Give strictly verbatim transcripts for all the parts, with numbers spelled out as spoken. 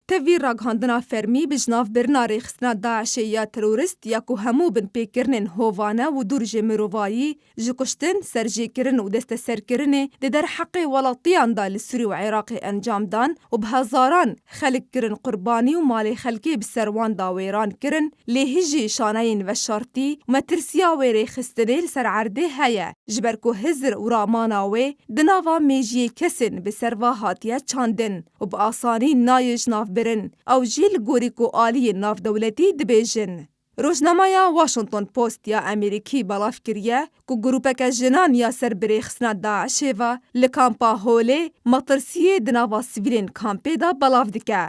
Tevî ragihandina fermî bi jinavbirina rêxistina DAIŞê ya terorîst ya ku hemû binpêkirinên hovane û dûr ji mirovayî, ji kuştin, serjêkirin û desteserkirinê di derheqê welatiyan de li Sûrî û Iraqê encam dan û bi hezaran xelk kirin qurbanî û malê xelkê bi ser wan de wêran kirin, lê hijî şaneyên veşartî û metirsiya wê rêxistinê li ser erdê heye, ji ber ku hizir û ramana wê di nava mêjiyê kesên bi ser va hatiye çandin û bi asanî nayê jinavbirin, ew jî li gorî ku aliyên navdewletî dibêjin. Rojnameya Washington Post ya Amerîkî belav kiriye ku grûpeke jinan ya ser bi rêxistina DAIŞê ve li kampa Holê metirsiyê di nava sivîlên kampê de belav dike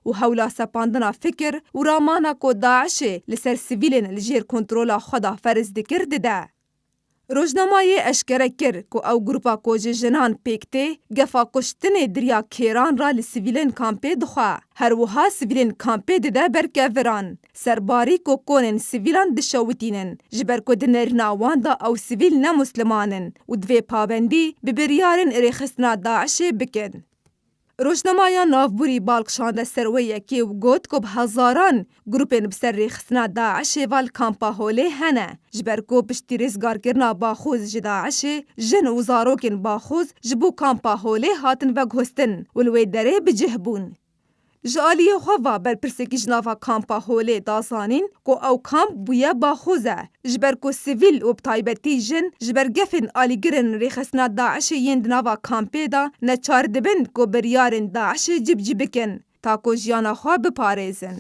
û hewla sepandina fikir û ramana ku DAIŞê li ser sivîlên li jêr kontrola xwe de ferz dikir dide. Rojnamayê eşkere kir ku ew grûpa ku ji jinan pêk tê, gefa kuştinê di riya kêran re li sivîlên kampê dixwe. Her wiha sivîlên kampê dide ber keviran. Serbarî ku konên sivîlan dişewitînin, ji ber ku di nerîna wan de ew sivîl ne musliman in û divê pabendî bi biryarên rêxistina DAIŞê bikin. Rojnameya navborî bal kişande ser wê yekê û got ku bi hezaran grûpên bi ser rêxistina DAIŞê ve li kampa Holê hene, ji ber ku piştî rizgarkirina Baxûz ji DAIŞê, jin û zarokên Baxûz ji bo kampa Holê hatin veguhestin û li wê derê bi cih bûn. Ji aliyê xwe ve berpirsekî ji nava kampa Holê da zanîn ku ew kamp bûye Baxûz e, ji ber ku sivîl û bi taybetî jin ji ber gefên alîgirên rêxistina DAIŞê yên di nava kampê de neçar dibin ku biryarên DAIŞê cibcî bikin, ta ku jiyana xwe biparêzin.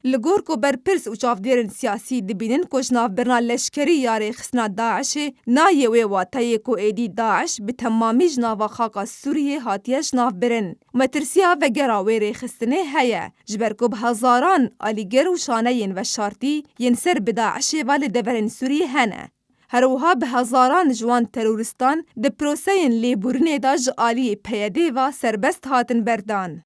Li gor ku berpirs û çavdêrên siyasî dibînin ku jinavbirina leşkerî ya rêxistina DAIŞê nayê wê wateyê ku êdî DAIŞ bi temamî ji nava xaka Sûriyê hatiye jinavbirin. Metirsiya vegera wê rêxistinê heye, ji ber ku bi hezaran alîgir û şaneyên veşartî yên ser bi DAIŞê ve li deverên Sûriyê hene. Her wiha bi hezaran ji wan terorîstan di proseyên lêbûrinê de ji aliyê P Y D'ê ve serbest hatin berdan.